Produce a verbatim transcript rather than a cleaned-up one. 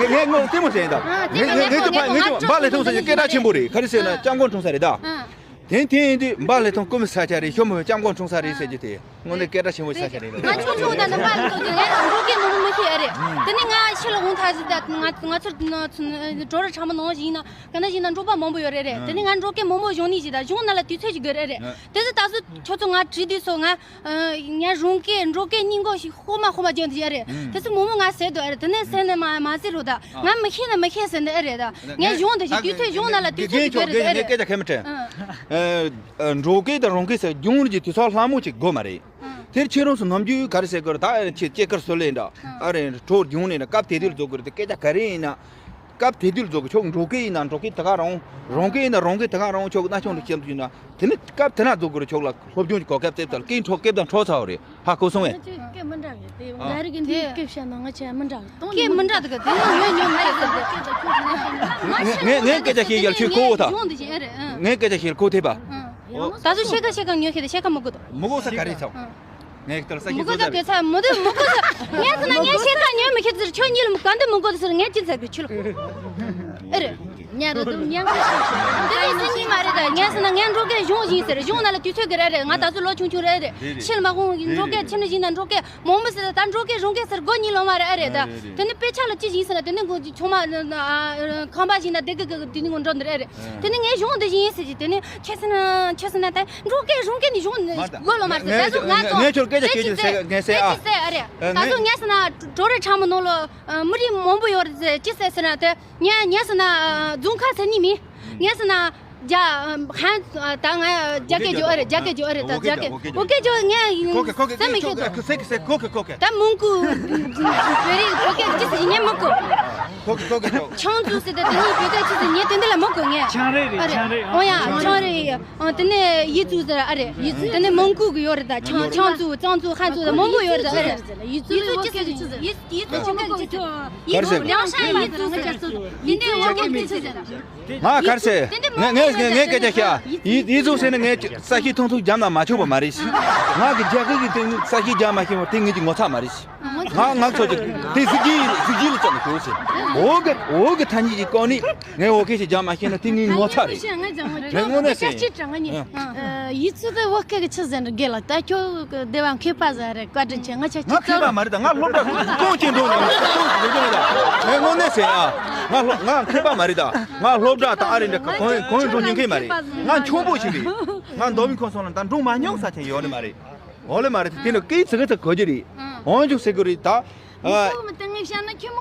ངས་ངོ་ལྟད་མོ་བྱས་ཡིན་ད། ཨ། ངས་ངས་ངས་ངས་ངས་ངས་ངས་འབའ་ལི་ཐང་ཟེར་གྱི་སྐད་གྲགས་ཆེན་པོ་རེད། ག་རེ་ཟེར་ན། ཨ། སྐྱབས་མགོན་འཁྲུངས་ས་རེད་ད། ཨ། དེ་དེ་ཡིན་དུས་འབའ་ལི་ཐང་སྐུ་མི་ས་ཆ་རེད། ཤོ་མོ་སྐྱབས་མགོན་འཁྲུངས་ས་རེད་ཟེར་གྱི་དེ་དངོས་གནས་སྐད་གྲགས་ཆེན་པོ་ས་ཆ་རེད་ད། ང་ཆུང་ཆུང་ད་ནི་འབའ་ལི་ཐང་དེ་ངས་འབྲོག་སྐད་མང་པོ་མི་ཤེས་རེད། དེ་ནས་ང་ཕྱི་ལ་འོང་ཐག་ཟིག་ད། ང་ང་ཚོར་ན་ཚུ་ན་གྲོ་ར་ཁྲ་མོ་ནང་བཞིན་ན་ག་ན་བཞིན་ན་འབྲོག་པ་མང་པོ་ཡོད་རེད་རེད། དེ་ནས་ང་འབྲོག་སྐད་མང་པོ་གཞུང་ནས་ཞིག་ད་གཞུང་ན་ལ་དུས་ཚོད་ཞིག་དགོས་རེད་རེད། དེ་ཚོ་ད་སུ་ཁྱོད་ཚོ་ང་བྲིས་དུས་སོ་ང་ངས་རང་སྐད་འབྲོག་སྐད་གཉིས་མགོ་ཞིག་ཧོ་མ་ཧོ་མ་རྒྱག་འདི་ཡ་རེད། ཨུམ། དེ་ཚོ་མོ་མོ་ང་ཟེར་འདུག་ཨ་རེད། དེ་ནས་ཟེར་ནས་མ་མ་ཟེར་རོ་ད། ཨ། ང་མི་ཤེས་ན་མི་ཤེས་ཟེར་འདི་ཨ་རེད་ད། ངས་གཞུང་འདི་ཞིག་དུས་ཚོད་གཞུང་ན་ལ་དུས་ཚོད་ཀྱི་དགོས་རེད་ཨ་རེད། སྐད་ཆ་ཁས་མི་དྲན། ཨ། ཨ། འབྲོག་སྐད་དང་རང་སྐད་ཟེར་སྦྱོང་རྒྱུ་དུས་ཚོད་ལྷག་མོ་ཅིག་དགོས་མ་རེད། ཨ། དེར་ཁྱེད་རང་ཚོ་ནམ་རྒྱུན་ག་རེ་ཟེར་དགོས་རེད་ད། ཨ་རེད། ཁྱེད་སྐྱེས་སྐར་སོ་ལེན་འདྲ། ཨ། ཨ་རེད། གྲོ་སྦྱོང་ནས་ན་སྐབས་དེ་དུས་ལ་རྫོགས་དགོས་རེད། དེ་སྐད་ཆ་ག་རེ་ཡིན་ན། སྐབས་དེ་དུས་ལ་རྫོགས་གི་ཆོག་འབྲོག་སྐད་ཡིན་ན་འབྲོག་སྐད་དེ་ག་རང་། རང་སྐད་ཡིན་ན་རང་སྐད་དེ་ག་རང་ཆོག་ན་ཆུང་དུ་ཁྱེད་ཚོ་ཡིན་ན། དེ་ནི་སྐབས་དེ་ན་རྫོགས་དགོས་རེད། ཆོག་ལ་སློབ་སྦྱོང་གི་གོ་སྐབས་བཙལ་ཚར་ལ་སྐད་འཕྲོ་སྐད་དང་འཕྲོ་ཚར་བ་རེད། ཧ་གོ་སོང་ངས། ང་ཚོས་སྐད་མི་འདྲ་གི་དེ། ཨ། ལ་རིག་འདི་དེ་སྐད་བཤད་ན་ང་ཆ་མི་འདྲ་གི། སྟོང་སྐད་མི་འདྲ་འདུག་གི། དེ་ནི་ཉོ་ཉོ་མ་རེད་ཟེར་གི། ངས་ངས་སྐད་ཆ་བཤད་ཡར་ཁྱོད་གོ་འོ་ད། ཡོང་འདི་བཞིན་ཨེ་རེད། ཨ། ངས་སྐད་ཆ་བཤད་གོ་ཐེབས་པ། ཨ། ད་ཚོ་ཤེས་ཀ་ཤེས་ཀ་ཉོ་ཤེས་ད་ཤེས་ཀ་མི་གོ་ད། མི་གོ་ས་ག་རེ་ཚང་། ཨ། ངས་ལྟར་ས་ཞིག་མི་གོ་ས་བཟོ་གི་ཚ་མི་འདུག་མི་གོ་ས། ངས་ཟེར་ན་ངས་ཤེས་ཀ་ཉོས་མི་ཤེས་ཟེར། ཁྱོད་གཉིས་ལ་གང་འདི་མི་གོ་ཟེར། ངས་ཅི་ཟེར་གི་ཁྱོད་ལ། ཨེ་རེད། ཉ་རུ་དུ་ཉང་གི་ཤེས་ཤེས། འདི་ནི་སེམས་ཉིད་མ་རེད་ད། ངས་ཟེར་ན་ངས་འབྲོག་སྐད་གཞུང་བཞིན་ཟེར། གཞུང་ན་ལ་དུས་ཚོད་གི་རེད་རེད། ང་ད་ཚོ་ལོ་ཆུང་ཆུང་རེད་རེད། ཕྱི་ལ་མ་ཧོང་འབྲོག་སྐད་ཕྱི་ནས་བཞིན་ན་འབྲོག་སྐད་མང་པོ་ཟེར། ད་འབྲོག་སྐད་རང་སྐད་ཟེར་གོ་གཉིས་ལོ་མ་རེད་ཨེ་རེད་ད། དེ་ནི་དཔེ་ཆ་ལ་ཅི་བཞིན་ཟེར་ན། དེ་ནི་ཆུང་མ་ཁང་པ་བཞིན་ན་དེ་གི་གི་དེ་ནི་ངོ་འགྲོ་འདི་རེད་རེད། དེ་ནི་ངས་གཞུང་འདི་བཞིན་ཟེར་གྱི། དེ་ནི་ཁྱེད་ཟེར་ན་ཁྱེད་ཟེར་ན་ད་འབྲོག་སྐད་རང་སྐད་ནི་གཞུང་གོ་ལོ་མ་ཟེར། ད་ཚོ་ང་ཚོ་ངས་ཁྱོད་སྐད་ཆ་ཁྱེད་ཀྱི་ཟེར་ངས་ཟེར་ཨ། ཟེར་ཨ་རེད། ད་ཚོ་ངས་ཟེར་ན་གྲོ་རེ་ཁྲ་མོ་ནང་ལོ་མི་རིགས་མང་པོ་ཡོད་རེད་ཟེར་ཅི་ཟེར་ཟེར་ན། དེ་ངས་ངས་ཟེར་ན་རྫོང་ཁ་ཟེར་ནི་མིན། ངས་ཟེར་ན་རྒྱ་ཧན་ད་ང་རྒྱ་སྐད་རྒྱུ་ཨ་རེད། རྒྱ་སྐད་རྒྱུ་ཨ་རེད། ད་རྒྱ་སྐད་བོད་སྐད་རྒྱུ་ངས་ཟེར་མི་ཤེས་དོ། ད་མོན་གྷོ་བོད་སྐད་ཅི་ཟེར་ཉན་མི་གོ། ཁོ་གི་ཁོ་གི་ཁྱོ། ཆང་ཙུ་ཟེར་ཏེ་དེ་ནི་བོད་སྐད་ཅི་ཟེར་ཉན་དེ་འདི་ལ་མི་གོ་ངས། ཆང་རེ་རེད། ཨ་རེད། ཆང་རེ། ཨོ་ཡ་ཆང་རེ་ཡ། ཨ་དེ་ནས་ཡི་ཙུ་ཟེར་ཨ་རེད། ཡི་ཙུ། དེ་ནས་མོན་གྷོ་གི་ཡོད་རེད་ད། ཆང་ཆང་ཙུ་ཙང་ཙུ་ཧན་ཙུ་ཟེར་མང་པོ་ཡོད་རེད་ད། ཨ་རེད། ཡི་ཙུ་ཡི་ཙུ་ཅི་ཟེར། ཡི་ཙུ་ཅི་ཟེར། ཡི་ཙུ་ཅི་ཟེར། ཡི་ཙུ་ཅི་ཟེར། དེ་ནས་བོད་སྐད་ཅི་ཟེར། ང་ག་རེ་ཟེར། ངས་ངས་ངས་སྐད་ཆ་བཤད་ཨ། ཡི་ཡི་ཙུ་ཟེར་ན་ངས་ས་ཤི་ཐུང་ཐུང་རྒྱབ་ན་མ་ཆོག་པ་མ་རེད་ཤི། ང་གི་རྒྱ་སྐད་ཀྱི་སྟེང་ནས་ས་ཤི་རྒྱབ་མ་ཤེས་པ་དེ་ངེད་ཀྱི་ངོ་ཚ་མ་རེད་ཤི། ང་ང་ཚོ་ཅིག་དེ་གཟི་བརྗིད་གཟི་བརྗིད་ལ་བརྩོན་ནས་ཞོག་ཟེར། འོག་གི་འོག་གི་ཐ་སྙད་ཀྱི་སྐོར་ནས་ངས་འོ་སྐད་ཞིག་རྒྱག་མ་ཤེས་ན་དེ་ངའི་ངོ་ཚ་རེད། ངས་དངོས་གནས་ཟེར། ཡི་ཙུ་དེ་བོད་སྐད་ཀྱི་ཆི་ཟེར་འདྲ་དགེ་ལ་ད་ཁྱོད་སྡེ་བ་མཁས་པ་ཟེར་རེད། བཀའ་དྲིན་ཆེ། ང་ཆ་ང་མཁས་པ་མ་རེད་ད། ང་སློབ་གྲྭ་གཏོང་ཅན་འགྲོ་ནས་གཏོང་ཅན་འགྲོ་ནས་ད། ངས་དངོས་གནས་ཟེར་ཨ། ང་སློབ་ང་མཁས་པ་མ་རེད་ད། ང་སློབ་གྲྭ་དང་ཨ་རི་འདྲ་གོང་གོང་འགྲོ་ཉན་མཁན་མ་རེད། ང་ཆུང་པོ་ཞིག་རེད། ང་མདོ་དབུས་ཁམས་གསུམ་ལ་ད་འགྲོ་མ་མྱོང་ས་ཆ་ཡོད་ནི་མ་རེད། འོ་ལེ་མ་རེད། དེ་ནི་སྐད་ཚིག་གི་ཚིག་གོ་རྒྱུ་རེད། འོན་ཀྱང་ཟེར་གི་རེད་ད། ཨ།